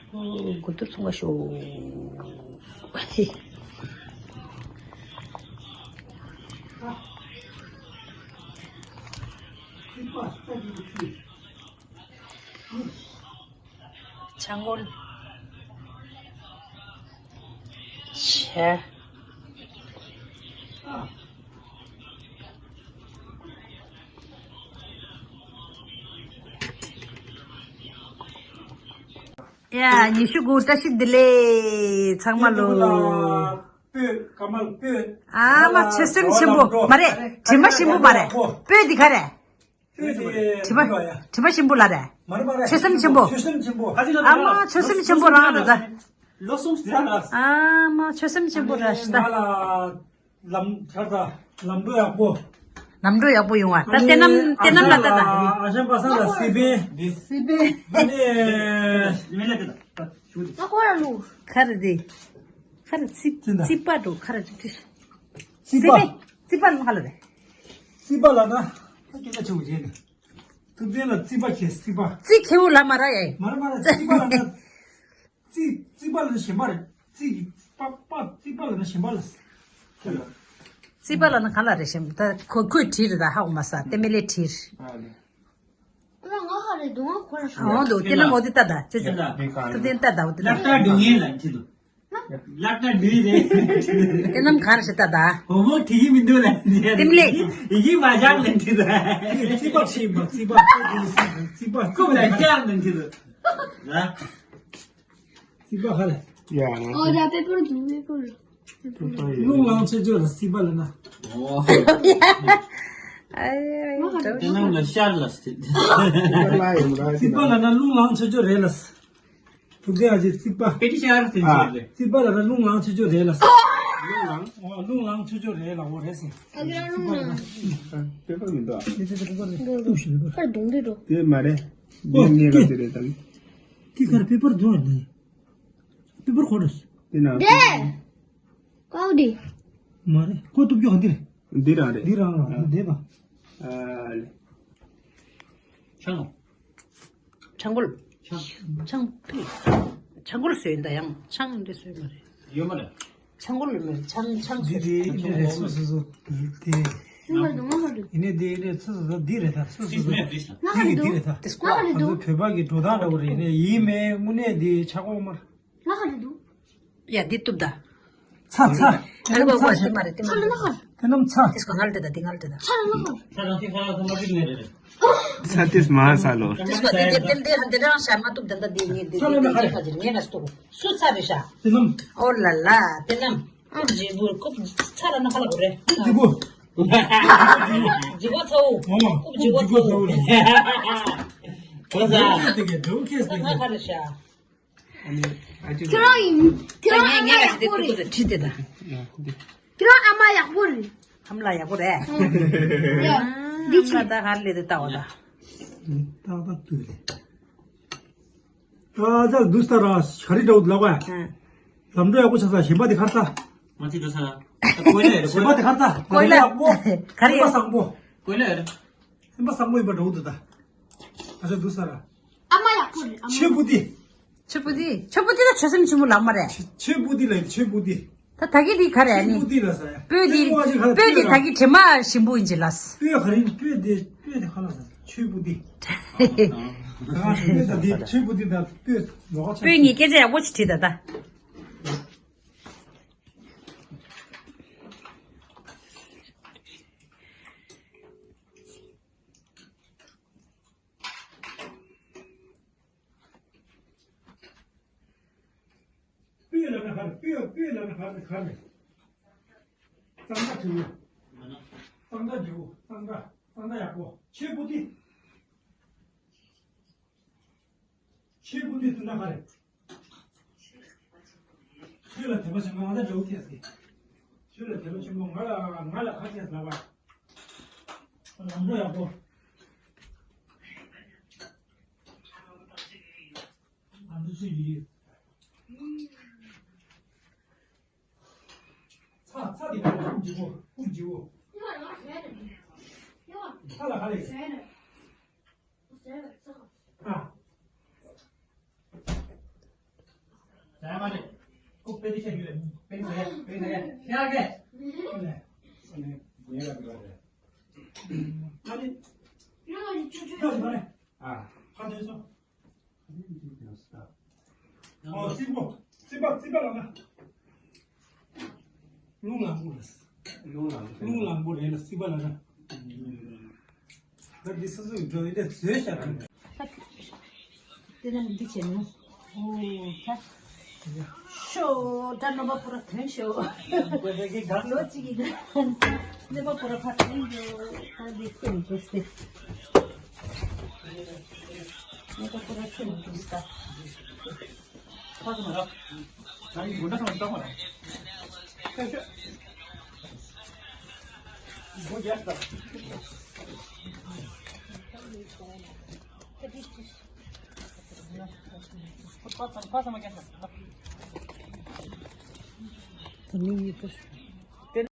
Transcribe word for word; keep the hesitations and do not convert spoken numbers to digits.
དགུ་ཐུར་ཚོང་ཁ་ཤོག་ཆང་གོལ། ཆེ། ཡ། ཉི་ཤུ་དགུ་བཀྲ་ཤིས་བདེ་ལེགས་ཚང་མ་ལོ། སྤོས་ཀ་མལ་སྤོས། ཨ་མ་ཆོད་སེམས་ཆེན་པོ་མ་རེད། དྲི་མ་ཞིམ་པོ་མ་རེད། སྤོས་འདི་ག་རེད། དྲི་མ་དྲི་མ་ཞིམ་པོ་ལ་རེད། ཆོད་སེམས་ཆེན་པོ། ཨ་མ་ཆོད་སེམས་ཆེན་པོ་རང་རེད་ད། ཨ་མ་ཆོད་སེམས་ཆེན་པོ་རང་ཞིག་ད། ལམ་ཁར་ད་ལམ་འགྲོ་ཡག་པོ། ལམ་འགྲོ་ཡག་པོ་ཡོང་བ་ད། ལྟད་ནམ་ལྟད་ནམ་ལ་ལྟ་ད། ཨ་ཞང་པ་སངས་ལ་སི་པན། སི་པན། ཨ་ནི་མི་ལ་ཏི་ད་ད་ཞུ་དི། ད་ཁོ་ར་ལུ། ཁ་ར་དི། ཁ་ར་ཙི་ཙི་ད། ཙི་པ་འགྲོ་ཁ་ར་ཙི་ཙི། ཙི་པ། ཙི་པ་ལ་ཁ་ལ་རེད། ཙི་པ་ལ་ན་ད་སྐད་ཆ་ཆེ་བོ་བྱས་ནས། ཐུབ་བསྟན་ལ་ཙི་པ་ཁྱེད་ཙི་པ། ཙི་ཁྱེའུ་ལ་མ་ར་ཡ། མ་ར་མ་ར་ཙི་པ་ལ་ན། རྩིས་རྩིས་པ་ལ་ན་ཞེན་པ་རེད། རྩིས་ཀྱི་པ་པ་རྩིས་པ་ལ་ན་ཞེན་པ་ལ། རྩིས་པ་ལ་ན་གང་ལ་རེད་ཞེན་པ། ད་ཁོ་ཁོས་བྲིས་རེད། ད་ཧ་གོ་མ་ས་ཏེ་མེ་ལེ་བྲིས། ང་ཁ་རེད་འདུག་ང་ཁོ་ར་ཧ་འོང་འདུག་ཏེ་ན་ངོ་དེ་ལྟ་ད་ཅོ་ཅོ། ཏེ་ཏེ་ལྟ་ད་འོ་ཏེ་ལ་ལྟ་སྡུག་བསྔལ་ལ་འཁྲིད་འདུག་ལ་ལྟ་སྡུག་རེད། ཏེ་ནམ་གང་རེད་ཞེ་ད་ད། བུ་མོ་ཁྲིད་ཀྱི་མི་འདུག་ལ་ཏེ་མེ་ལེ། ཡི་གེ་མ་བཞག་ལ་འཁྲིད་འདུག་རྩིས་པ་ཤེས་པ་རྩིས་པ་རྩིས་པ་རྩིས་པ་རྩིས་པ་རྩིས་པ་ཁ་ལ། རྩིས་པ་ཁ་ལ། ཡ། ཨོ་ད་པེ་པར་འདུག་པེ་པར། རླུང་ལངས་ཆེ་ཆོས་ལ་སྲིད་པ་ལ་ན། ཨ་ཡ་ཡ། དེ་ནང་ལ་ཤར་ལ་སྲིད། སྲིད་པ་ལ་ན་རླུང་ལངས་ཆེ་ཆོས་རེད་ལ། ཐུགས་རྗེ་ཨ་ཅེ་སྲིད་པ། པེ་ཏི་ཤར་དེ་ཨ། ཆེ་རེད། སྲིད་པ་ལ་ན་རླུང་ལངས་ཆེ་ཆོས་རེད་ལ། རླུང་ལངས། ཨོ་རླུང་ལངས་ཆེ་ཆོས་རེད་ལ་འོ་རེད་ཟེར། ཨ་ཅེ་རླུང་ལངས། པེ་པར་མི་འདུག་ཨ། དེ་དེ་དེ་པེ་པར་རེད། ཏུ་ཞིག་པེ་པར། ཁར་གདོང་དེ་འགྲོ། དེ་མ་རེད། ཨོ་དེ་ངས་ལ་དེ་རེད་ད། དེ་ཁར་པེ་པར་འདུག་ཨ་ནི། པེ་པར་ཁོ་རེད། དེ་ན། དེ། ཀའོ་དེ། མ་རེད། ཁོ་གཏུབ་རྒྱུ་ག་འདི་རེད། འདི་རང་རེད། འདི་རང་རང་འདི་པ། ཨ་ལེ། ཆང་། ཆང་གོལ། ཆང་། ཆང་ཕི། ཆང་གོལ་བཟོས་ཡིན་ད་ཡང་ཆང་འདི་བཟོས་མ་རེད། ཡོད་མ་རེད། ཆང་གོལ་ཡོད་མ་རེད། ཆང་ཆང་འདི་བཟོས། དེ་ཡིན་ནི་རེད། སོ་སོ་སོ་དེ། ཡིན་ནི་དེ་ཡིན་ནི་སོ་སོ་སོ་འདི་རེད་ད། སོ་སོ་སོ་འདི་གི་འདི་རེད་ད། དེ་སྐོར་ང་ཚོ་བོད་པ་གི་འགྲོ་སྟངས་འདྲ་བོ་རེད་ནས་ཡིན་མེད་དངོས་གནས་འདི་ཆག་གོ་མ། ང་ག་རེ་འདུག་ཡ་འདི་གཏུབ་ད། ཚ་ཚ། ཨ་ལེ་གོ་གོ་ཤི་མ་རེད་དེ་མ་རེད། ཚ་ལ་ན་ཁ། དེ་རྣམས་ཚ། དེ་སྐོར་ང་ལ་དེ་ད་དེ་ང་ལ་དེ་ད། ཚ་ལ་ན་ཁ། ཚ་ལ་དེ་ཁ་ལ་ཁ་མ་ཅིག་ནས་རེད། ཚ་དེ་མ་ཚ་ལོ། དེ་སྐོར་དེ་དེ་དེ་དེ་དེ་རང་ཤ་མ་གཏུབ་དེ་ད་དེ་ངས་དེ་ཚ་ལ་ན་ཁ་རེད། ངས་ན་སྟོར། སུ་ཚ་རེད་ཤ། དེ་རྣམས། ཨོ་ལ་ལ་དེ་རྣམས། རྐུབ་ཇེ་བུར་རྐུབ་ཚ་ལ་ན་ཁ་ལ་གོ་རེད། དེ་གོ། ཇེ་བོ་ཚ་བོ། ཨོ། རྐུབ་ཇེ་བོ་ཚ་བོ། གོ་ས། དེ་གོ་དེ་གོ་དེ་གོ། ཚ་ལ་ན་ཁ་རེད་ཤ། ཁྱོད་རང་ཡིན། ཁྱོད་རང་ཨ་མ་ཡག་པོ་རེད། ཁྱོད་རང་ཨ་མ་ཡག་པོ་རེད། ཁྱོད་རང་ཨ་མ་ཡག་པོ་རེད། ཨ་མ་ལགས་ཡག་པོ་རེད། ཡ། འདི་ཨ་མ་ད་ཧར་ལས་དེ་ལྟ་བ་ད། ཏག་ཏག་ཏུ་རེད། ད་ད་འདུག་ས་ར་ཤ་རི་འདྲ་བོ་ལབ་པ། ལམ་འགྲོ་ཡག་པོ་ཆགས་ས་ཞེན་པ་དེ་ཁར་ས། མ་ཅི་འགྲོ་ས་ར། ད་ཀོས་ལ་ཡ་རེད། ཞེན་པ་དེ་ཁར་ས། ཀོས་ལ། ཡག་པོ། ག་རེ། སེམས་པ་བཟང་པོ། ཀོས་ལ་ཡ་རེད། སེམས་པ་བཟང་པོ་ཡིན་པ་འདྲ་བོ་འདུག་ད། ཨ་ཅག་འདུག་ས་ར། ཨ་མ་ཡག་པོ་རེད། ཨ་མ། ཆོས་པོ་ཏི། ཆོས་པོ་ཏི། ཆོས་པོ་ཏི་ལ་ཆོད་སེམས་ཆེན་པོ་ལབ་མ་རེད། ཆོས་པོ་ཏི་ལ་ཆོས་པོ་ཏི། ད་ད་གི་དེ་ག་རེ་ཨ་ནི། ཆོས་པོ་ཏི་ལ་ས་ཡ། སྤོས་དེ། སྤོས་དེ་ད་གི་དྲི་མ་ཞིམ་པོ་ཡིན་གྱི་ལ། སྤོས་ག་རེ་སྤོས་དེ་སྤོས་དེ་ག་ལ་ས་ཆོས་པོ་ཏི། ད་སྤོས་ད་དེ་ཆོས་པོ་ཏི་ད་སྤོས་ལོག་ཆ། སྤོས་ངས་སྐད་ཆ་ཡག་པོ་ཅིག་དྲིས་ད་ད། སྤོས་ལ་ན་ཧ་རེ། སྤོས་སྤོས་ལ་ན་ཧ་རེ་ཧ་རེ། གཙང་སྦྲ་བྱེད་པོ། གཙང་སྦྲ་བྱེད་པོ། གཙང་སྦྲ། གཙང་སྦྲ་ཡག་པོ། ཆོས་པོ་ཏི། ཆོས་པོ་ཏི་དུ་ན་ཧ་རེ། ཆོས་ལ་དད་པ་ཆེན་པོ་ང་ད་འགྲོ་ཁེལ་སི། ཆོས་ལ་དད་པ་ཆེན་པོ་ང་ལ་ང་ལ་ཁ་ཆེ་ལ་བ། ལམ་འགྲོ་ཡག་པོ། ང་ཚོ་ཚུལ་ཡིན། ཚ་ཚ་དེ་ཁ་ལ་ཁུག་འཇིག་གོ། ཁུག་འཇིག་གོ། ཚ་ལ་ཁ་ལེ། ཨ། ད་ཡ་མ་རེད། ཁོ་དཔེ་དེ་ཤེས་ཡོད། དཔེ་དེ་ཤེས་ཡོད། དཔེ་དེ་ཤེས་ཡོད། ཤེས་ཡོད་གི། ཨ་ནི། ཨ་ནི། ཡོད་ཡོད་ཡོད་ཡོད་ཡོད། ཨ། ཕར་འདྲེན་སོང་། ཨོ། སྲིད་པ། སྲིད་པ། སྲིད་པ་ལ་ན། རླུང་ལ་འགུལ་རེད། རླུང་ལ་འགུལ། རླུང་ལ་འགུལ་རེད་ལ་སྲིད་པ་ལ་ན། ད་འདི་སོ་སོའི་འགྲོ་ཡི་འདི་བཟོས་བཞག་རེད། དེ་ནས་འདི་བྱས་ནས། ཨོ། ད། ཤོ། ད་རྣམ་པ་པོ་ར་ཐོན་ཤོ། ལོ་གཅིག་གི་རྣམ་པ་པོ་ར་ཕར་ཐོན་ཤོ། ད་འདི་སྟོན་དགོས་ཏེ། རྣམ་པ་པོ་ར་ཐོན་དགོས་ད། ཕ་གི་མ་ར། ད་ཡི་དགོན་ད་ཁང་ད་མ་ར། ཤོ་ཤོ།